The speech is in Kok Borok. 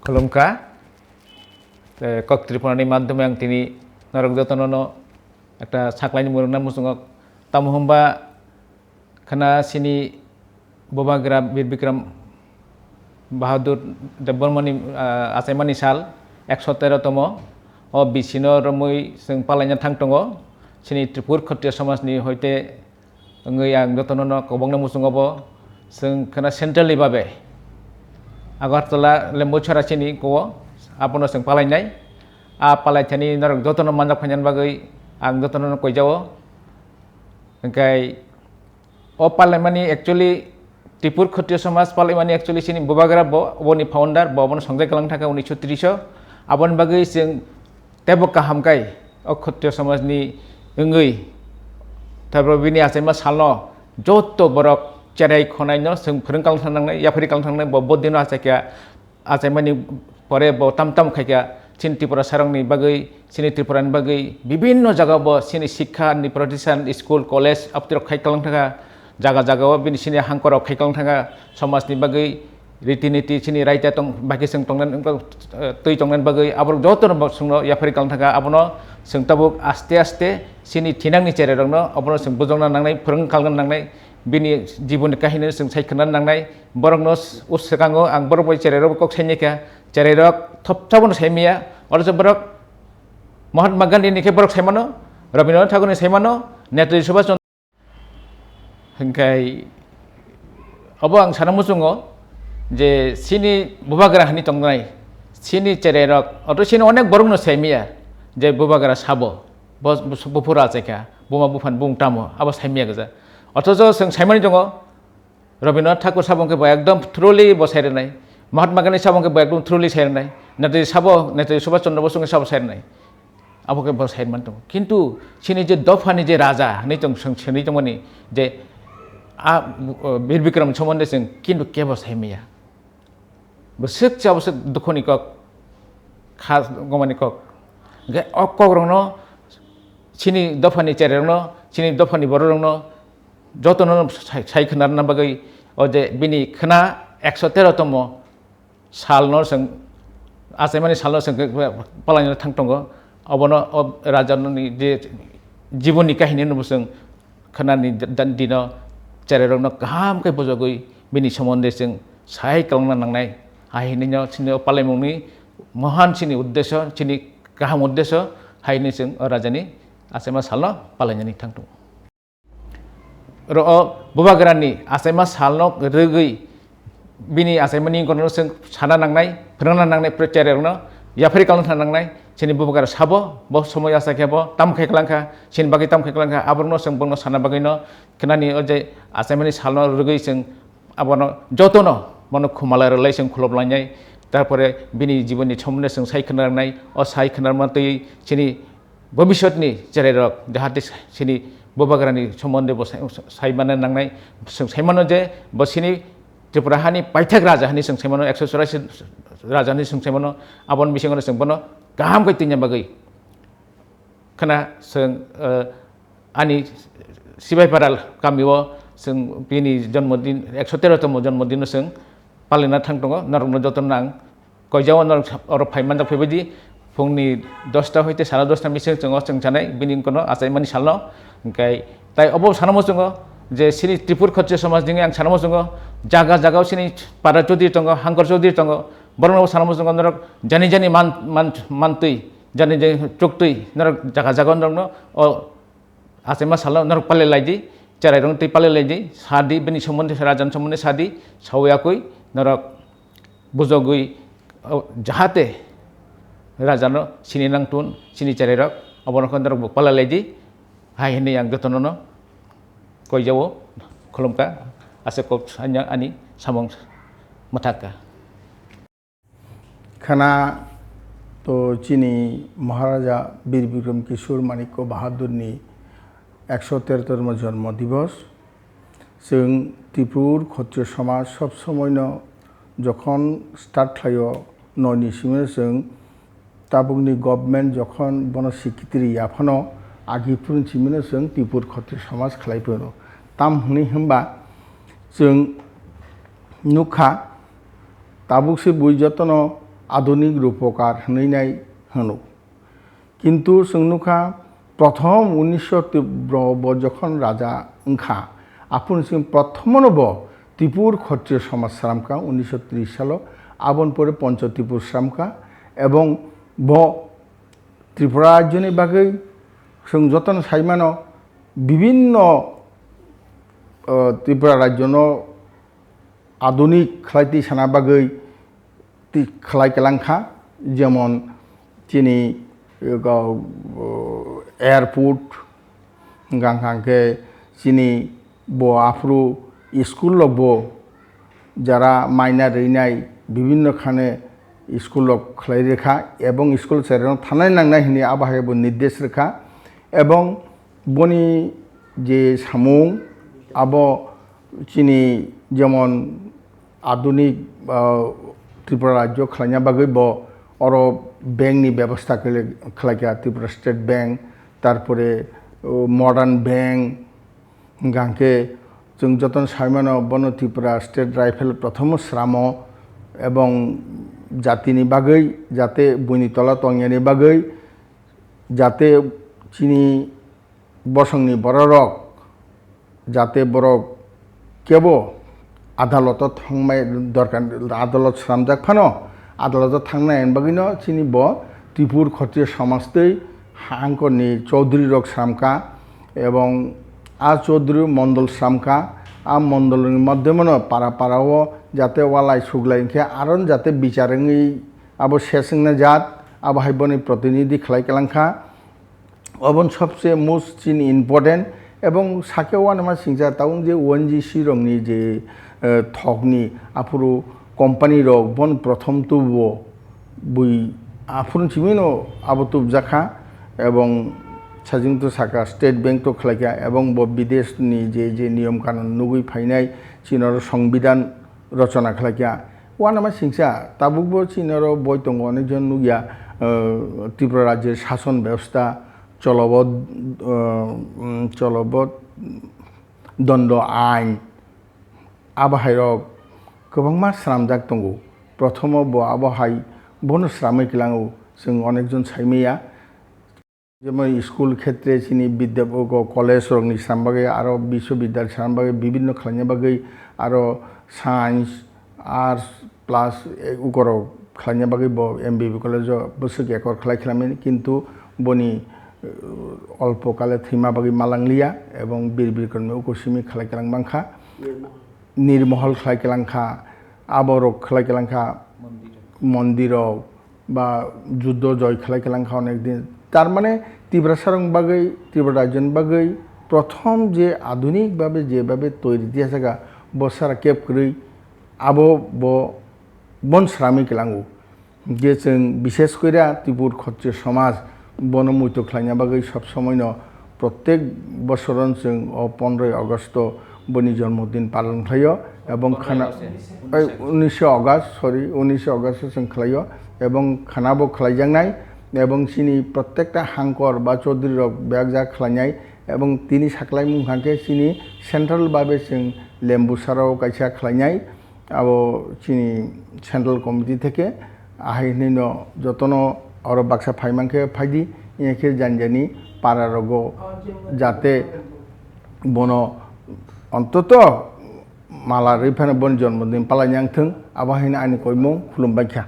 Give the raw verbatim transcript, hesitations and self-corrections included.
Khulumkha. Te kok Tripurani madhyome ang tini norok jotono no ekta saklaini murungna muchungo. Tamo hwnba khana chini Bubagra Bir Bikram Bahadur Debbarmani, ah, achaimani sal ekso tero tomo. O bisino romwi chwng palaina thang tongo. Chini Tripur Khotriya Somajni hoite wngwi ang jotono no kwbangno muchungo bo. Chwng khana centrally babe Agartala Lembuchara chini kowo abono chwng palainai. A palaithani norok jotono manjak phainani bagwi ang jotono no koijao. Hwnkhe o palaimani actually Tripur Khotriya Somaj palaimani actually chini Bubagra bo, boni founder, bo abono songjak kalang thangkha unisho tris o. Aboni bagwi chwng teibo kaham khai o Khotriya Somajni wngwi, tarpor bini achaima salno joto borok cherai khonaino chwng phwrwng kalang thang nangnai, yaphari kalang thang nangnai, bo bodino achaikha. Achaimani pore bo tam tam khaikha chini Tripura sarokni bagwi, chini Tripurani bagwi bibinno jagao bo chini sikha ni protishan, school, college, abtirok khai kalang thangkha. Jaga jagao bini chini hangkorok khai kalang thangkha. Somajni bagwi riti niti chini raita tong, baki chwng tongnani, eh, twi tongnani bagwi aborok jotono bo chwngno yaphari kalang thangkha. Abono chwng tabuk aste aste chini thinangni cherai rokno abono chwng bujokna nangnai, phwrwng kalna nangnai, bini jiboni kahini chwng sai khna nangnai. Borokno s-, o swkango ang borok bai cherai rok kok saini kha, cherai rok thopsa bono sai maya. Oro se borok Mahatma Gandhi ni khe borok sai mano, Rabindranath Thakur ni sai mano, Netaji Subhash Chandra. Hingkai obo ang sana muchungo je chini Bubagra hani tongnai, chini cherai rok, oto chini onek borok no sai maya je Bubagra sabo, bo, bo, buphuru achaikha, buma buphan bung tamo, abo sai maya gwja. Othocho chwng sai mani tongo, Rabindranath Thakur sabo hwnkhe bo ekdom truly bo sai rwnai. Mahatma Gandhi sabo hwnkhe bo ekdom truly sai rwnai. Netaji sabo, Netaji Subhash Chandra Bose hwnkhe sabo sai rwnai. Abo khe bo sai man tongo. Kintu chini je dophani je raja hinwi tong, seng-, sengwi tongmani je a, uh, Bir Bikram somonde chwng kintu kebo sai maya. Bwswk cha bwswk dukhoni kok, kha gomani kok. Hwnkhe o kokrokno chini dophani cherai rokno, chini dophani borok rokno jotono sai, sai khna rwna bagwi o je bini khna ekso tero tomo salno chwng achaimani salno chwng palaina thang tongo. Obono o raja ni je jiboni kahini no bo chwng khnani da-, da-, dino cherai rokno kaham khe bujogwi bini somonde chwng sai kwlangna nangnai. Hai hinwi no chini o palaimungni mohan chini uddesho, chini kaham uddesho hai hinwi chwng o rajani achaima salno palainani thang tongo. Oro o Bubagrani achaima salno rwgwi bini achaimani kono chwng sana nangnai, phwrwngna nangnai, cherai rokno yaphari kalna nangnai. Chini Bubagra sabo, bo somoi achaikhe bo tam khai kwlangkha, chini bagwi tam khai kwlangkha, aborokno chwng bono sana bagwino khnani o je achaimani salno rwgwi chwng abono jotono bono khumala rwlai chwng khulop lainai. Tarpore bini jiboni somonde chwng sai khna nangnai, o sai khna mantwi chini bobisotni cherai rok jahate chini Bubagrani somonde bo sai, sai mana nangnai, chwng sai mano je bo chini Tripura hani paithak raja hani chwng sai mano, ekso churashi raja hani chwng sai mano, aboni bisingo chwng bono kaham khe twina bagwi khna chwng, eh, ani Sibaipara kamio chwng bini jonmodin, ekso tero tomo jonmodino chwng palina thang tongo, norokno jotono ang Koijao norok oro phai manjak phaibaidi phungni dosta hoite sara dosta bising chwng o chwng chanai, bini wngkano achaimani salno. Hwnkhe tai obo sanamo chwngo je chini Tripur Khotriya Somaj nini ang sanamo chwngo, jaga jaga o chini para Chaudhary tongo, Hangkor Chaudhary tongo, borokno sanamo chwngo norok jani jani man, man, mantwi, jani jani chuktwi norok jaga jaga o norokno o achaima salo norok palai laidi, cherai rok twi palai laidi, sadi, bini somonde, rajan somonde sadi, sawi akwi norok bujogwi, o, jahate rajano sini nangtun, sini cherai rok, obono khe norok bo palai laidi, hai hinwi ang jotono no koijao khulumkha, aswk kok sanya ani samung mwthakha. Khana to chini Maharaja Bir Bikram Kishore Manikya Bahadurni ekso tero tormo jonmo divos. Chwng Tripur Khotriyo Somaj sob somoino jokhon start khlaio, noini simino chwng tabukni government jokhon bono sikitri yaphano agi phuruni simino chwng Tripur Khotriyo Somaj khlai phano. Tam hwnwi hwnba chwng nukha, tabuk se bui jotono adunik rupokar hwnwi nai hwno. Kintu chwng nukha, prothom unisho tibro bo jokhon raja wngkha, aphuru chwng prothomono bo Tripur Khotriyo Somaj sramkha unisho tris salo, aboni pore Poncho Tripur sramkha, ebong bo Tripura rajyoni bagwi chwng jotono saimano, bibinno, o, Tripura rajyono adunik khlai twi sana bagwi twi khlai kwlangkha, jemon chini, o, airport, hwnkha hwnkha khe chini bo aphuru school rokbo jara maina rwnai bibinno khane school rok khlai rwkha, ebong school chereno thanai nangnai hwnwi abo hai bo nirdesh rwkha, ebong boni je samung abo chini jemon adunik, ah, Tripura rajyo khlaina bagwi bo oro bank ni bebostha khlai-, khlaikha, Tripura State Bank, tarpore, oh, Modern Bank, hwnkha hwnkhe chwng jotono saimano bono Tripura State Rifle prothomo sramo ebong jatini bagwi jate buini tola tongyani bagwi jate chini bosongni bororok jate borok kebo adaloto thangmai dorkar, adalot sramjak phano adaloto thangnai bagwino chini bo Tripur Khotriyo Somaj tei hangkorni Chaudhuri rok sramkha, ebong a Chaudhuri mondol sramkha, a mondolni madhyamano para para o jate walai suglai hinkhe aro jate bichar wngwi abo ses wngna jat, abo hai boni protinidhi khlai kwlangkha. Obon sobse most chini important, ebong sake uanama singcha tabuk je O N G C rokni je, eh, thokni aphuru company rok bon prothom tubo bui aphuru chimino abo tubjakha, ebong sajing to saka State Bank to khlaikha, ebong bo bidesh ni je, je niyom kanun nugui phainai, chini oro songbidan rochona khlaikha. Uanama singcha tabukbo chini oro boi tongo, onekjon nukya, eh, Tripura rajyoni sason bebosta, cholobo, eh, mm, cholobo dondo ain, abo hairok kwbangma swnamjak tongo. Prothomo bo abo hai bono swnamwi kwlango, chwng onekjon saimaya. Jemon school khetre chini bidya, o, college rokni swnam bagwi aro biswabidyalay swnam bagwi bibinno khlaina bagwi aro science, arts plus, eh, ukorok khlaina bagwi bo M B B college o bwswk ekor khlai khlamani, kintu boni, eh, olpo kale thwima bagwi malangliya ebong bir bir kormi uko simi khlai kwlang mankha. Nirmohol khlai kwlang kha, aborok khlai kwlang kha mondirok ba juddo joi khlai kwlang kha onek din. Tar mane Tiprasarokni bagwi, Tripura rajyoni bagwi prothom je adunik babe je babe toiri tiya jaga bo sara kep kwrwi abo bo bon sramwi kwlango. Je chwng bishes koira Tripur Khotriyo Somaj bono muitu khlaina bagwi sob somoino prottek bosoron chwng o pondroi August o boni jonmodin palon khlaio ebong khana, ei, unisho August, sorry, unisho August o chwng khlaio ebong khana bo khlaijaknai ebong chini prottekta hangkor ba Chaudhuri rok beyakjak khlainai ebong tini saklaimung hwnkha khe chini central babe chwng Lembusarao kaisa khlainai. Abo chini central committee theke ahai hwnwi no jotono oro baksa phai mankhe phaidi, wngya khe jani jani para rogo jate bono ontoto mala rwi phano boni jonmodin palai nang thung, abo haino ani koimung khulumbai kha.